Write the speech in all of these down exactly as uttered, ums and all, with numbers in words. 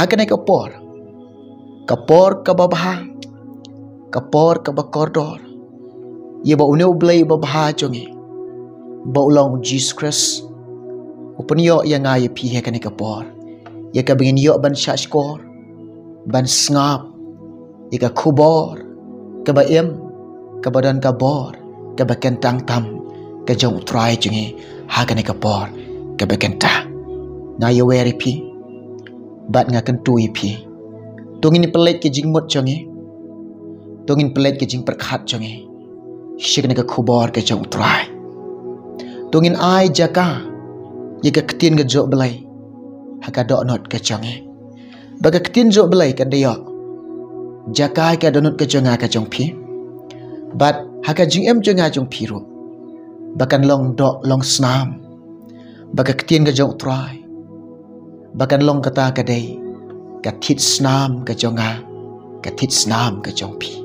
Ha kane ka por, ka por kaba bha, ka por kaba kordor, ïa ba une U Blei uba bha jong ngi, ba u long U Jisu Khrist, u pynïoh ïa nga ïa phi ha kane ka por, ïa kaba ngin ïoh ban shahshkor, ban sngap ïa ka khubor kaba im, kaba don ka bor, kaba kyntang tam ka jong U Trai jong ngi ha kane ka por kaba kynta. Nga ïawer ïa phi bad nga kyntu ïa phi. To ngin pynleit ka jingmut jong ngi, to ngin pynleit ka jingpyrkhat jong ngi sha kane ka khubor ka jong U Trai. To ngin ai jaka ïa ka ktien ka jong U Blei ha ka dohnud ka jong ngi. Ba ka ktien jong U Blei kan da ïoh jaka ïa ka dohnud ka jong nga ka jong phi, bad ha ka jingim jong nga jong phi ruh, ba kan long doh long snam, ba ka ktien ka jong U Trai, ba kan long kata ka dei ka thied snam ka jong nga, ka thied snam ka jong phi.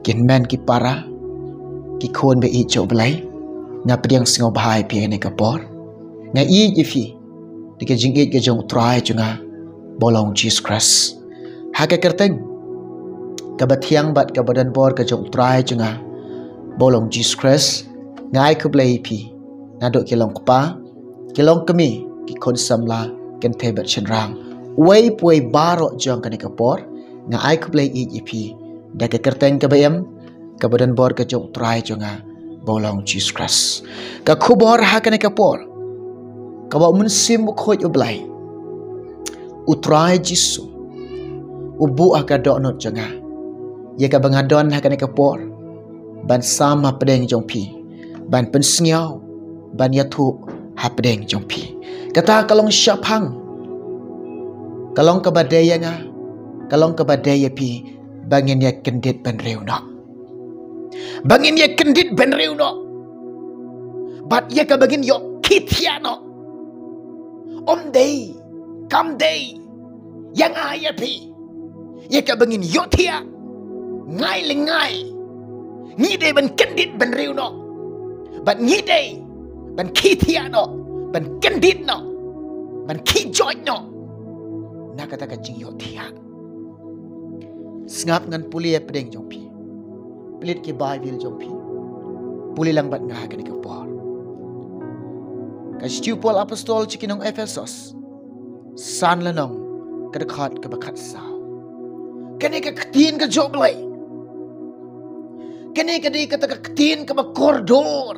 Ki hynmen ki para, ki khun ba ïeit jong U Blei, nga pdiang sngewbha ïa phi ha kane ka por. Nga ïeit ïa phi da ka jingïeit ka jong U Trai jong nga ba u long U Jisu Khrist. Ha ka kyrteng kaba thiang bad kaba don bor ka jong U Trai jong nga ba u long U Jisu Khrist, nga ai khublei ïa phi naduh ki long kpa, ki long kmie, ki khun samla, kynthei bad shynrang, uwei pa uwei baroh jong kane ka por. Nga ai khublei ïeit ïa phi da ka kyrteng kaba im, kaba don bor ka jong U Trai jong nga ba u long U Jisu Khrist. Ka khubor ha kane ka por, kaba U Mynsiem Bakhuid U Blei, U Trai Jisu, u buh ha ka dohnud jong nga ïa kaba nga don ha kane ka por, ban sam hapdeng jong phi, ban pynsngew, ban ïathuh hapdeng jong phi. Kata ka long shaphang, ka long kaba dei ïa nga, ka long kaba dei ïa phi, ba ngin ïa kyndit bynriew noh, ba ngin ïa kyndit bynriew noh, bad ïa kaba ngin ïoh khie thiah noh. Ym dei, kam dei ïa nga ïa phi ïa kaba ngin ïohthiah. Ngai lyngngai, ngi dei ban kyndit bynriew noh, bad ngi dei ban khie thiah noh, ban kyndit noh, ban khie joit noh na kata ka jingïohthiah. Sngap, ngan pule hapdeng jong phi. Plie ki Baibl jong phi, pule lang bad nga ha kane ka por. Ka shithi u Paul Apostol sha ki nong Ephesos, san lynnong, ka dkhot kaba khatsaw. Kane ka ktien ka jong U Blei, kane ka dei kata ka ktien kaba kordor,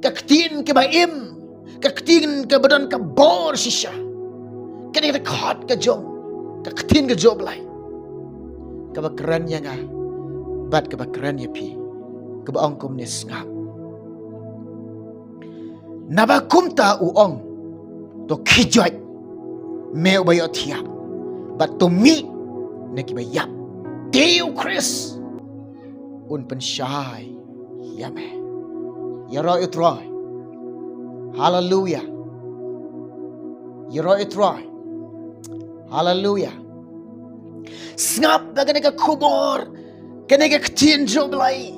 ka ktien kaba im, ka ktien kaba don ka bor shisha. Kane ka dkhot ka jong, ka ktien ka jong U Blei, kaba kren ïa nga bad kaba kren ïa phi, kaba ong kumne: Sngap, naba kumta u ong, to khie joit, me uba ïohthiah, bad to mih na kiba ïap, te U Khrist un pynshai ïa me. Ïaroh ïa U Trai. Haleluia. Ïaroh ïa U Trai. Haleluia. Sngap, ba kane ka khubor, kane ka ktien jong U Blei,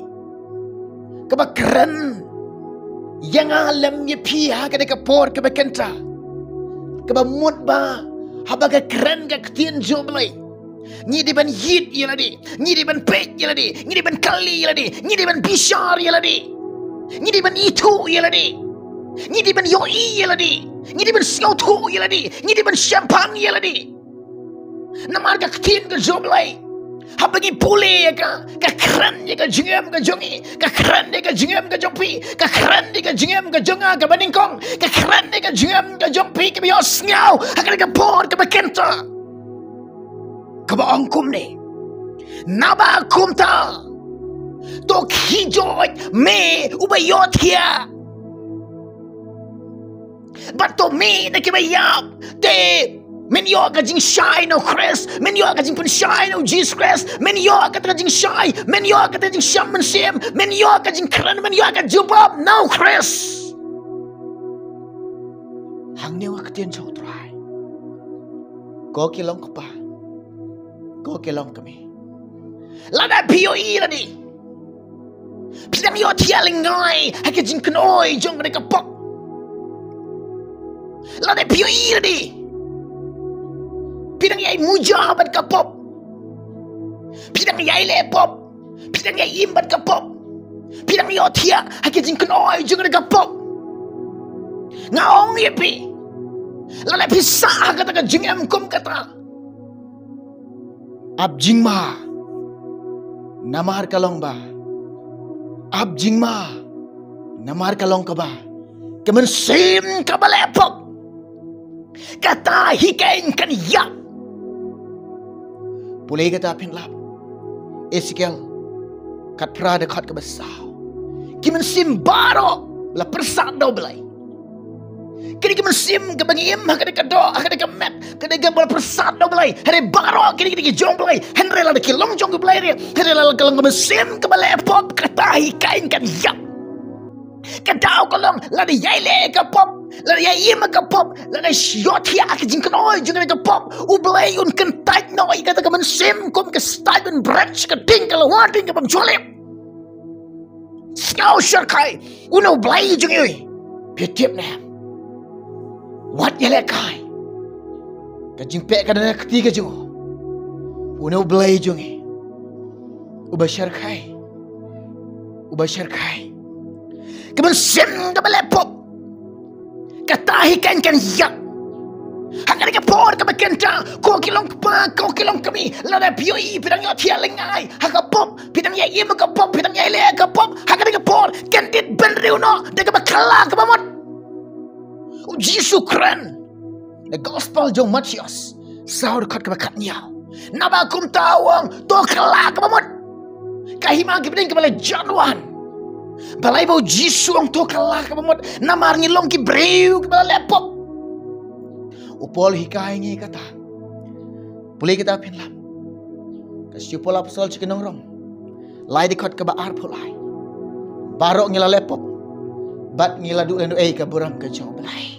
kaba kren ïa nga lem ïa phi ha kane ka por kaba kynta, kaba mut ba haba ka kren ka ktien jong U Blei, ngi dei ban ïit ïa lade, ngi dei ban peit ïa lade, ngi dei ban kylli ïa lade, ngi dei ban bishar ïa lade, ngi dei ban ithuh ïa lade, ngi dei ban ïohi ïa lade, ngi dei ban sngewthuh ïa lade, ngi dei ban shemphang ïa lade. Namar ka ktien ka jong U Blei, haba ngi pule ïa ka, ka kren ïa ka jingim ka jong ngi, ka kren ïa ka jingim ka jong phi, ka kren ïa ka jingim ka jong nga kaba nyngkong, ka kren ïa ka jingim ka jong phi kaba ïohsngew ha kane ka por kaba kynta, kaba ong kumne: Naba kumta, to khie joit, me uba ïohthiah, bad to mih na kiba ïap, te men ïoh ka jingshai na U Khrist, men ïoh ka jingpynshai na U Jisu Khrist, men ïoh kata ka jingshai, men ïoh kata ka jingshem mynsiem, men ïoh ka jingkren, men ïoh ka jubab na U Khrist. Hangne ka ktien jong U Trai. Ko ki long kpa, ko ki long kmie, lada phi ïohi lade, phi dang ïohthiah lyngngai ha ka jingkynoi jong kane ka pop. Lada phi ïohi lade, Phi dang ïai muja bad ka pop. Phi dang ïai leh pop. Phi dang ïai im bad ka pop. Phi dang ïohthiah ha ki jingkynoi jong ka pop. Nga ong ïa phi, lada phi sah ha kata ka jingim kum kata, ap jingma, namar ka long ba, ap jingma, namar ka long kaba, ka mynsiem kaba leh pop, kata hi kan kan ïap. Pule kata phin lap Ezekiel khatphra dkhot kaba saw. Ki mynsiem baroh la pyrsad da U Blei. Kine ki mynsiem kaba ngi im ha kane ka doh, ha kane ka met, kane kaba la pyrsad da U Blei. Hynrei baroh kine ki dei ki jong U Blei. Hynrei lada ki long jong U Blei ruh, hynrei lada ka long ka mynsiem kaba leh pop, kata hi kan kan ïap. Ka daw ka long, lada ïai leh ka pop, lada ïai im ka pop, lada ïohthiah ha ka jingkynoi jong ka pop, U Blei un kyntait noh ïa kata ka mynsiem kum ka stait ban bret sha ka ding ka lawa ding ka bym ju lip. Sngewsarkai, uno U Blei jong ngi, phi tip ne em? Wat ïalehkai. Ka jingpeh ka dana kti ka jong u, uno U Blei jong ngi, uba sharkhie, uba sharkhie. Ka mynsiem kaba leh pop, kata hi kan kan ïap. Ha kane ka por kaba kynta, ko ki long kpa, ko ki long kmie, lada phi ïohi phi dang ïohthiah lyngngai ha ka pop, phi dang ïai im ka pop, phi dang ïai leh ka pop, ha kane ka por kyndit bynriew noh da kaba kylla kaba mut. U Jisu kren na gospel jong u Mathaios saw dkhot kaba khatnïaw. Naba kumta u ong, to kylla kaba mut. Ka hima ki bneng kaba la jan wan. Balei ba u Jisu u ong to kylla kaba mut? Namar ngi long ki briew kiba la leh pop. U Paul u hikai ngi kata. Pule kata phin lap. Ka shithi u Paul apostol sha ki nong Rom, lai dkhot kaba arphew lai. Baroh ngi la leh pop bad ngi la duh lyndoh ïa ka burom ka jong U Blei.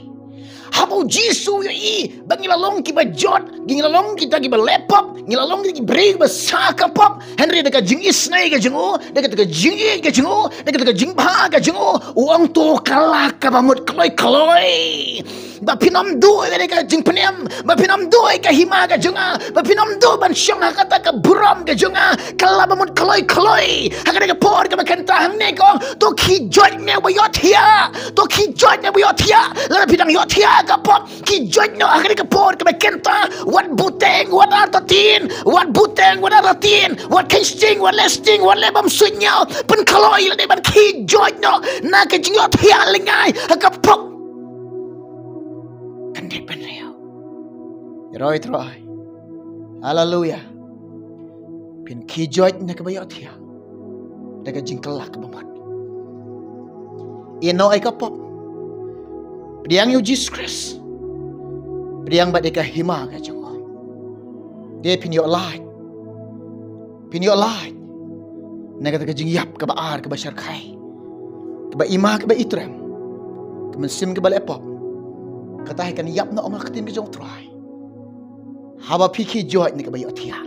Haba u Jisu u ïohi ba ngi la long kiba jot, ngi la long kita kiba leh pop, ngi la long kita ki briew ba sah ka pop. Hynrei da ka jingisynei ka jong u, da kata ka jingïeit ka jong u, da kata ka jingbha ka jong u, u ong to kylla kaba mut kloi kloi. Ba phin ym duh ïa ka jingpynim, ba phin ym duh ïa ka hima ka jong nga, ba phin ym duh ban shong ha kata ka burom ka jong nga, kylla ba mut kloi kloi. Ha kata ka por kaba kynta hangne ka ong, to khie joit ne uba ïohthiah, to khie joit ne uba ïohthiah. Lada phi dang ïohthiah ka pop, khie joit noh ha kata ka por kaba kynta. Wat buteng, wat artatien, wat buteng, wat artatien, wat kheiñ sting, wat leh sting, wat leh bymsuidñiaw, pynkloi lade ban khie joit noh na ka jingïohthiah lyngngai ha ka pop. Kyndit bynriew. Ïaroh ïa U Trai. Haleluia. Phin khie joit na kaba ïohthiah da ka jingkylla kaba mut. Ïehnoh ïa ka pop. Pdiang ïa u Jisu Khrist. Pdiang bad ïa ka hima ka jong u. Te phin ïoh lait. Phin ïoh lait na kata ka jingïap kaba ar kaba sharkhie, kaba ima kaba itrem, ka mynsiem kaba leh pop. Kata hi kan ïap noh, ong ka ktien ka jong U Trai, haba phi khie joit na kaba ïohthiah.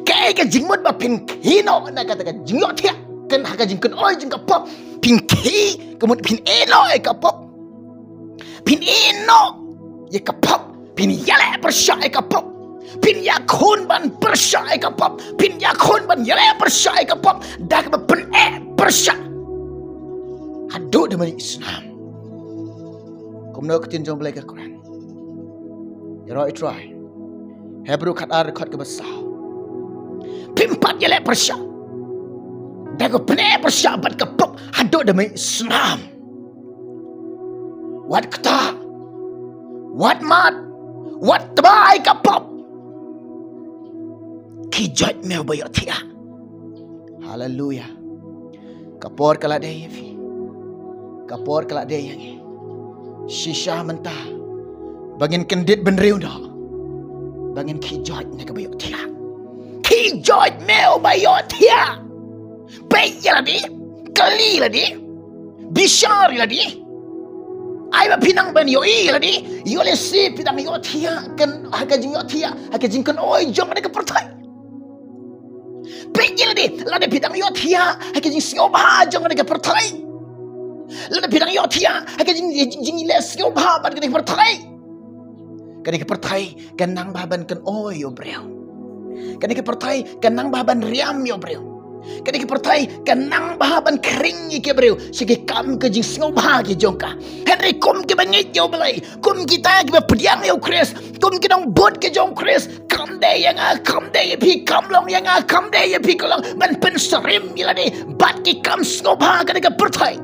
Kaei ka jingmut ba phin khie noh na kata ka jingïohthiah? Kan ha ka jingkynoi jong ka pop. Phin khie, ka mut phin ïehnoh ïa ka pop. Phin ïehnoh ïa ka pop. Phin ïaleh pyrshah ïa ka pop. Phin ïakhun ban pyrshah ïa ka pop. Phin ïakhun ban ïaleh pyrshah ïa ka pop da kaba pyneh pyrshah haduh da mynmiet snam. Kumno ka ktien jong U Blei ka kren? Ïaroh ïa U Trai. Hebru khatar dkhot kaba saw. Phim pat ïaleh pyrshah da kaba pyneh pyrshah bad ka pop haduh da mynmiet snam. Wat ktah, wat mad, wat tba ïa ka pop. Khie joit me uba ïohthiah. Haleluia. Ka por ka la dei ïa phi. Ka por ka la dei ïa ngi. Shisha mynta ba ngin kyndit bynriew noh, ba ngin khie joit na kaba ïohthiah. Khie joit me uba ïohthiah. Peit ïa lade, kylli ïa lade, bishar ïa lade. Ai ba phi nang ban ïohi ïa lade, ïoh lehse phi dang ïohthiah kan ha ka jingïohthiah ha ka jingkynoi jong kane ka pyrthei. Peit ïa lade, lada phi dang ïohthiah ha ka jingsngewbha jong kane ka pyrthei, lada phi dang ïohthiah ha ka jing, jing, jingleh sngewbha bad kane ka pyrthei, Kane ka pyrthei ka nang bha ban kynoi ïa u briew. Kane ka pyrthei ka nang bha ban riam ïa u briew. Kane ka pyrthei ka nang bha ban khring ïa ki briew sha ki kam ka jingsngewbha ki jong ka. Hynrei kum kiba ngeit ïa u Blei, kum kita kiba pdiang ïa u Khrist, kum ki nongbud ki jong u Khrist, kam dei ïa nga, kam dei ïa phi, kam long ïa nga, kam dei ïa phi, ka long ban pynsyriem ïa lade bad ki kam sngewbha kane ka pyrthei.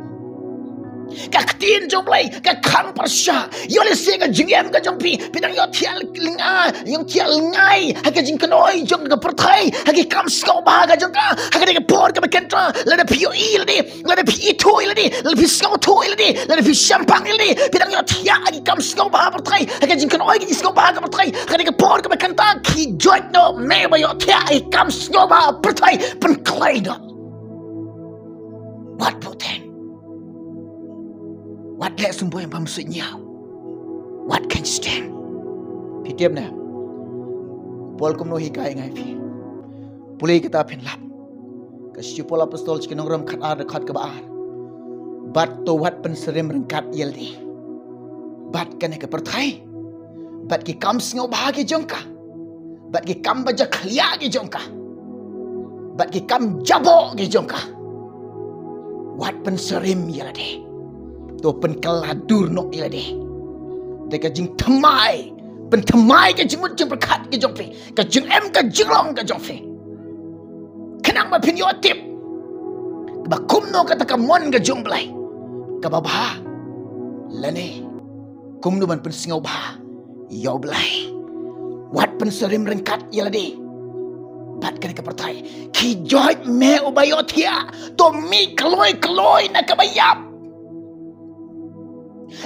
Ka ktien jong u Blei ka khang pyrshah ïa lade sha ka jingim ka jong phi. Phi dang ïohthiah lyngngai, ïohthiah lyngngai ha ka jingkynoi jong ka pyrthei, ha ki kam sngewbha ka jong ka. Ha kane ka por kaba kynta, lada phi ïohi ïa lade, lada phi ithuh ïa lade, lada phi sngewthuh ïa lade, lada phi shemphang ïa lade, phi dang ïohthiah ha ki kam sngewbha pyrthei, ha ka jingkynoi ka jingsngewbha ka pyrthei. Ha kane ka por kaba kynta, khie joit noh me ba ïohthiah ha ki kam sngewbha pyrthei. Pynkloi noh. Wat buteng. Wat leh symboh ïa bym suidñiaw. Wat kheiñ stem. Phi tip ne? Paul kumno hikai ngai phi? Pule kita phin lap. Ka shithi u Paul apostol sha ki nong Rom khatar dkhot kaba ar. Bad to wat pynsyriem ryngkat ïa lade bad kane ka pyrthei, bad ki kam sngewbha ki jong ka, bad ki kam ba jakhlia ki jong ka, bad ki kam jaboh ki jong ka. Wat pynsyriem ïa lade. To pynkylla dur noh ïa lade da ka jingthymmai, pynthymmai ka jingmut jingpyrkhat ki jong phi, ka jingim ka jinglong ka jong phi, khnang ba phin ïoh tip ba kumno kata ka mon ka jong u Blei kaba bha, lane kumno ban pynsngewbha ïa u Blei. Wat pynsyriem ryngkat ïa lade bad kane ka pyrthei. Khie joit me uba ïohthiah, to mih kloi kloi na kaba ïap.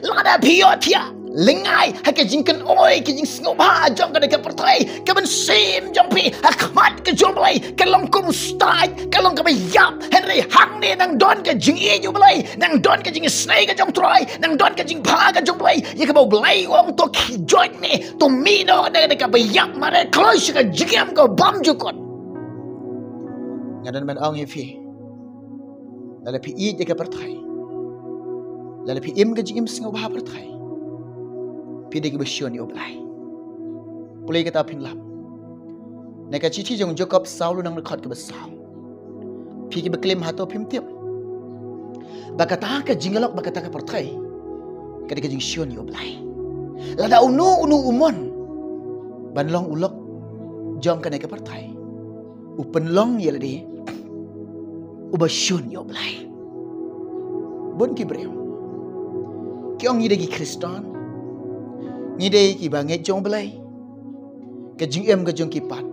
Lada phi ïohthiah lyngngai ha ka jingkynoi ka jingsngewbha jong kane ka pyrthei, ka mynsiem jong phi ha khmat ka jong u Blei ka long kum u stait, ka long kaba ïap. Hynrei hangne nang don ka jingïeit u Blei, nang don ka jingisnei ka jong u Trai, nang don ka jingbha ka jong u Blei, ïa kaba u Blei u ong to khie joit me, to mih noh na kaba ïap, mareh kloi sha ka jingim ka bymjukut. Nga don ban ong ïa phi, lada phi ïeit ïa ka pyrthei, lada phi im ka jingim sngewbha pyrthei, phi dei kiba shun ïa u Blei. Pule kita phin lap. Na ka shithi jong u Jakob saw lynnong dkhot kaba saw. Phi kiba klim hato phim tip ba kata ka jingïalok bad kata ka pyrthei ka dei ka jingshun ïa u Blei? Lada uno uno u mon ban long u lok jong kane ka pyrthei, u pynlong ïa lade uba shun ïa u Blei. Bun ki briew ki ong ngi dei ki Khristan, ngi dei kiba ngeit jong u Blei, ka jingim ka jong ki pat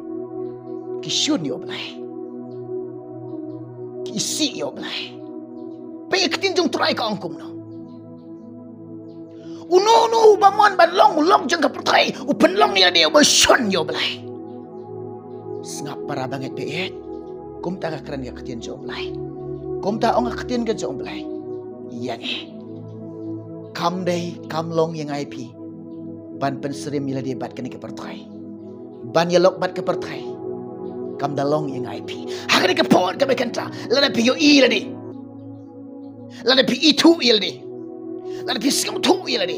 ki shun ïa u Blei, ki isih ïa u Blei. Peit ka ktien jong u Trai ka ong kumno. Uno uno uba mon ban long u lok jong ka pyrthei, u pynlong ïa lade uba shun ïa u Blei. Sngap para bangeit baieit, kumta ka kren ka ktien jong u Blei, kumta ong ka ktien ka jong u Blei ïa ngi. Kam dei, kam long ïa nga ïa phi ban pynsyriem ïa lade bad kane ka pyrthei, ban ïalok bad ka pyrthei. Kam da long ïa nga ïa phi. Ha kane ka por kaba kynta, lada phi ïohi ïa lade, lada phi ithuh ïa lade, lada phi sngewthuh ïa lade,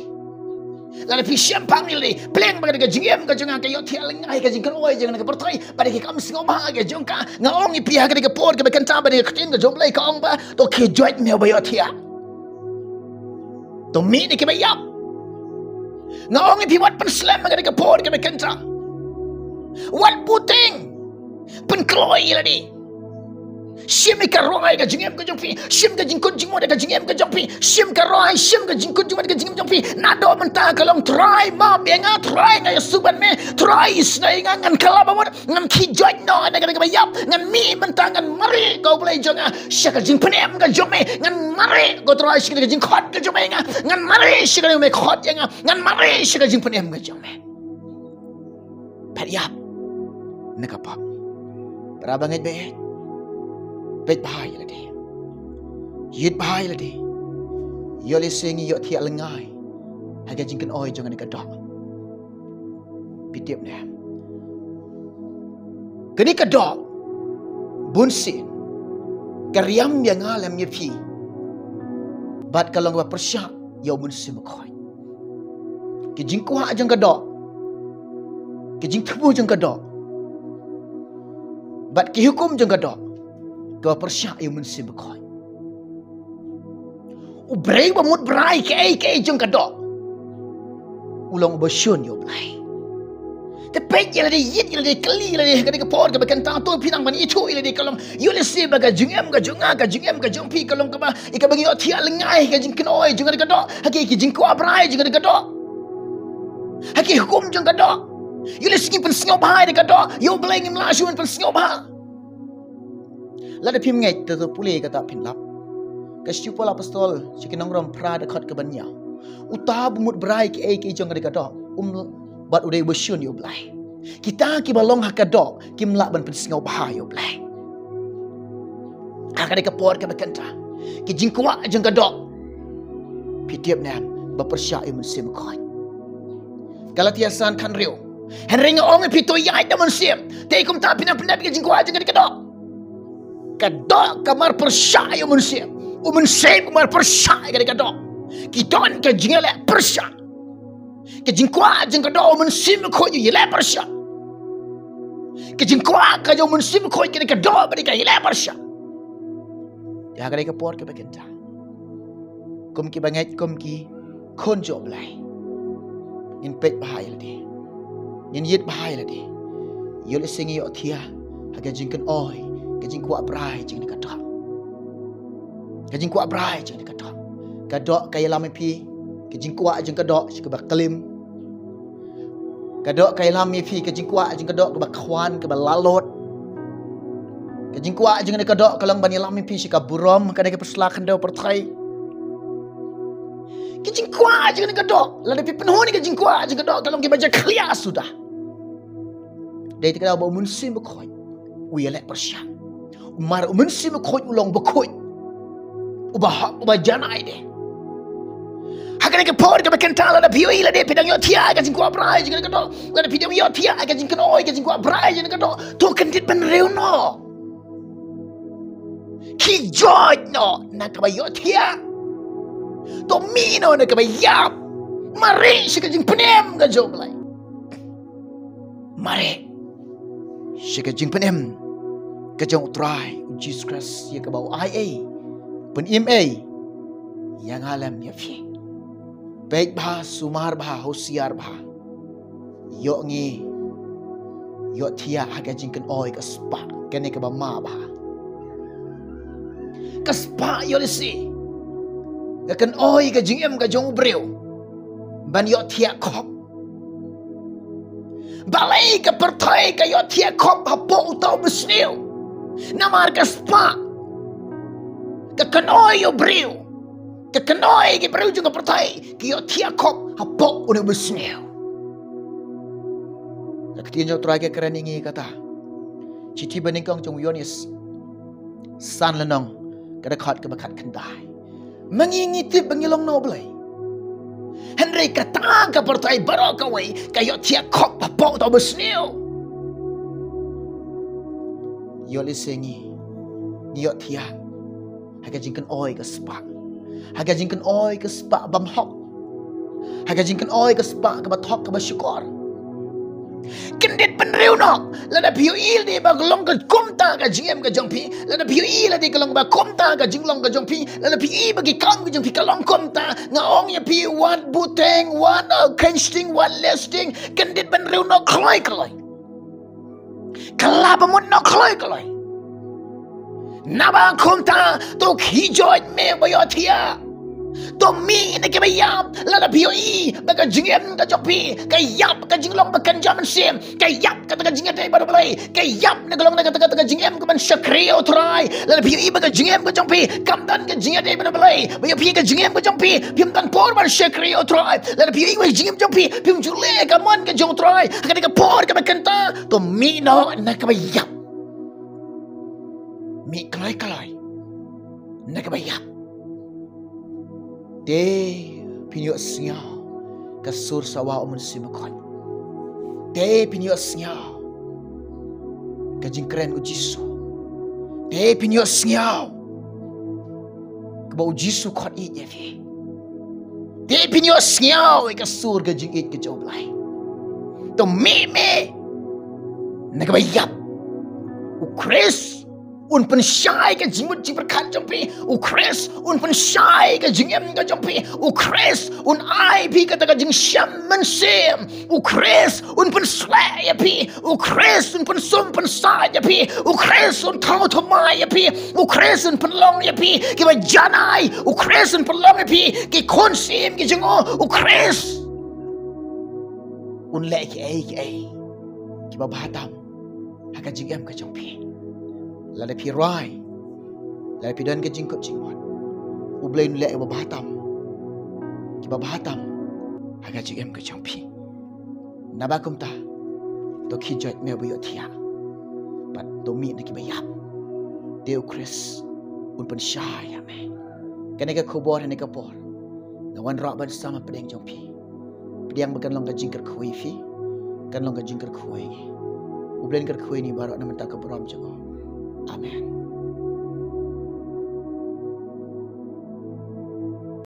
lada phi shemphang ïa lade, pyrshang ba ka jingim ka jong nga ka ïohthiah lyngngai ka jingkynoi jong ka pyrthei bad ki kam sngewbha ka jong ka. Nga ong ïa phi ha kane ka por kaba kynta, ba ka ktien ka jong u Blei ka ong ba to khie joit me uba ïohthiah, to mih na kiba ïap. Nga ong ïa phi wat pynslem ha kane ka por kaba kynta. Wat buteng. Pynkloi ïa lade. Shim ïa ka roi ka jingim ka jong phi, shim ka jingkut jingmut ka jingim ka jong phi, shim ka roi, shim ka jingkut jingmut ka jingim jong phi. Naduh mynta ka long, Trai, map ïa nga, Trai, nga ïasuk bad me, Trai, isnei ïa nga, ngan kylla ba mut, ngan khie joit noh na kaba ïap, ngan mih mynta, ngan mareh, ko Blei jong nga, sha ka jingpynim ka jong me, ngan mareh, ko Trai, sha ka jingkhot ka jong me ïa nga, ngan mareh sha kaba me khot ïa nga, ngan mareh sha ka jingpynim ka jong me. Phet ïap na ka pop. Para bangeit baieit, peit bha ïa lade, ïeit bha ïa lade. Ïoh lehse ngi ïohthiah lyngngai ha ka jingkynoi jong kane ka doh. Phi tip ne, kane ka doh bunsien ka riam ïa nga lem ïa phi, bad ka long kaba pyrshah ïa u Mynsiem Bakhuid. Ki jingkwah jong ka doh Ka jingthmu jong ka doh bad ki hukum jong ka doh, ka pyrshah ïa u Mynsiem Bakhuid. U briew ba mut brai kaei kaei jong ka doh, u long uba shun ïa u Blei. Te peit ïa lade, ïit ïa lade, kylli ïa lade ha kane ka por kaba kynta, to pynang ban ïathuh ïa lade, ka long ïoh lehse ba ka jingim ka jong nga, ka jingim ka jong phi ka long kaba, ïa kaba ngi ïohthiah lyngngai ha ka jingkynoi jong ka doh, ha ki, ki jingkwah brai jong ka doh, ha ki hukum jong ka doh. Ïoh lehse ngi pynsngewbha ïa ka doh, ïa u Blei ngim lah shuh ban pynsngewbha. Lada phim ngeit, to pule kata phin lap. Ka shithi u Paul apostol sha ki nong Rom phra, dkhot kaba hynñiew. Uta ba mut brai kaei kaei jong ka doh, um, bad u dei uba shun ïa u Blei. Kita kiba long ha ka doh kim lah ban pynsngewbha ïa u Blei. Ha kane ka por kaba kynta, ki jingkwah jong ka doh, phi tip ne em, ba pyrshah ïa u Mynsiem Bakhuid. Galatia san khathynriew. Hynrei nga ong ïa phi, to ïaid da u Mynsiem, te kumta phin nang pyndep ïa ka jingkwah jong ka doh. Ka doh ka mar pyrshah ïa u Mynsiem, u Mynsiem u mar pyrshah ïa ka doh. Ki don ka jingïaleh pyrshah. Ka jingkwah jong ka doh, u Mynsiem Bakhuid u ïaleh pyrshah. Ka jingkwah ka jong u Mynsiem Bakhuid, kane ka doh ba dei ka ïaleh pyrshah. Ïa kane ka por kaba kynta, kum kiba ngeit, kum ki khun jong u Blei, ngin peit bha ïa lade, ngin ïit bha ïa lade. Ïoh lehse ngi ïohthiah ha ka jingkynoi, ka jingkwah brai jong ka doh. Ka jingkwah brai jong ka doh. Ka doh ka ïalam ïa phi, ka jingkwah jong ka doh, sha kaba klim. Ka doh ka ïalam ïa phi, ka jingkwah jong ka doh, kaba khwan, kaba lalut. Ka jingkwah jong ka doh ka long ban ïalam ïa phi sha ka burom, kane ka pyrsla khyndew pyrthei. Ka jingkwah jong ka doh, lada phi pynhun ïa ka jingkwah jong ka doh, ka long kaba jakhlia suda. Dei te ka daw ba u Mynsiem Bakhuid u ïaleh pyrshah. Mar u Mynsiem Bakhuid u long bakhuid, uba hok, uba janai de. Ha kane ka por kaba kynta, lada phi ïohi lade phi dang ïohthiah ka jingkwah brai jong ka doh, lada phi dang ïohthiah ka jingkynoi, ka jingkwah brai jong ka doh, to kyndit bynriew noh. Khie joit noh na kaba ïohthiah. To mih noh na kaba ïap. Mareh sha ka jingpynim ka jong u Blei. Mareh sha ka jingpynim ka jong u Trai u Jisu Khrist, ïa kaba u ai ei, pynim ei ïa nga lem ïa phi. Peit bha, sumar bha, husiar bha. Ïoh ngi ïohthiah ha ka jingkynoi ka spah, kane kaba ma bha. Ka spah ïoh lehse ka kynoi ka jingim ka jong u briew ban ïohthiah khop. Balei ka pyrthei ka ïohthiah khop hapoh uta u basniew? Namar ka spah ka kynoi ïa u briew, ka kynoi ïa ki briew jong ka pyrthei, ki ïohthiah khop hapoh une u basniew. Ka ktien jong u Trai ka kren ïa ngi kata. Shithi banyngkong jong u Ïoannis san lynnong, ka dkhot kaba khatkhyndai. Ma ngi ngi tip ba ngi long na u Blei. Hynrei kata ka pyrthei baroh kawei ka ïohthiah khop hapoh uta u basniew. Ïoh lehse ngi, ngi ïohthiah ha ka jingkynoi ka spah, ha ka jingkynoi ka spah bymhok, ha ka jingkynoi ka spah kaba thok kaba shukor. Kyndit bynriew noh. Lada phi ïohi lade ba ka long ka kumta ka jingim ka jong phi, lada phi ïohi lade ka long ba kumta ka jinglong ka jong phi, lada phi ïohi ba ki kam ka jong phi ka long kumta, nga ong ïa phi, wat buteng, wat, uh, kynshting, wat lesting, kyndit bynriew noh kloi kloi. Kylla ba mut noh kloi kloi. Naba kumta to khie joit, me ba ïohthiah. To mih na kaba ïap. Lada phi ïohi ba ka jingim ka jong phi ka ïap, ka jinglong ba kynja mynsiem, ka ïap kata ka jingïadei bad u Blei, ka ïap na ka long na kata ka jingim kaban shakri ïa u Trai. Lada phi ïohi ba ka jingim ka jong phi kam don ka jingïadei bad u Blei, ba ïa phi ka jingim ka jong phi phim don por ban shakri ïa u Trai, lada phi ïohi ba ka jingim jong phi phim ju leh ka mon ka jong u Trai ha kata ka por kaba kynta, to mih noh na kaba ïap. Mih kloi kloi na kaba ïap. Te phin ïohsngew ka sur sawa u Mynsiem Bakhuid. Te phin ïohsngew ka jingkren u Jisu. Te phin ïohsngew kaba u Jisu khot ïeit ïa phi. Te phin ïohsngew ïa ka sur ka jingïeit ka jong u Blei. To mih mih na kaba ïap. U Khrist un pynshai ka jingmut jingpyrkhat jong phi. U Khrist un pynshai ka jingim ka jong phi. U Khrist un ai phi kata ka jingshem mynsiem. U Khrist un pynsleh ïa phi. U Khrist un pynsum pynsan ïa phi. U Khrist un thaw thymmai ïa phi. U Khrist un pynlong ïa phi kiba janai. U Khrist un pynlong ïa phi ki khun syiem ki jong u. U Khrist un leh kiei kiei kiba bha tam ha ka jingim ka jong phi. Lada phi rai, lada phi don ka jingkut jingmut, U Blei un leh kiba bha tam, kiba bha tam ha ka jingim ka jong phi. Naba kumta, to khie joit me ba ïohthiah, bad to mih na kiba ïap. Te U Khrist un pynshai ïa me. Kane ka khubor, kane ka por, nga wanrah ban sam ha pdeng jong phi. Pdiang ba kan long ka jingkyrkhu ïa phi, kan long ka jingkyrkhu ïa ngi. U Blei un kyrkhu ïa ngi baroh na ka bynta ka burom jong u. Amen.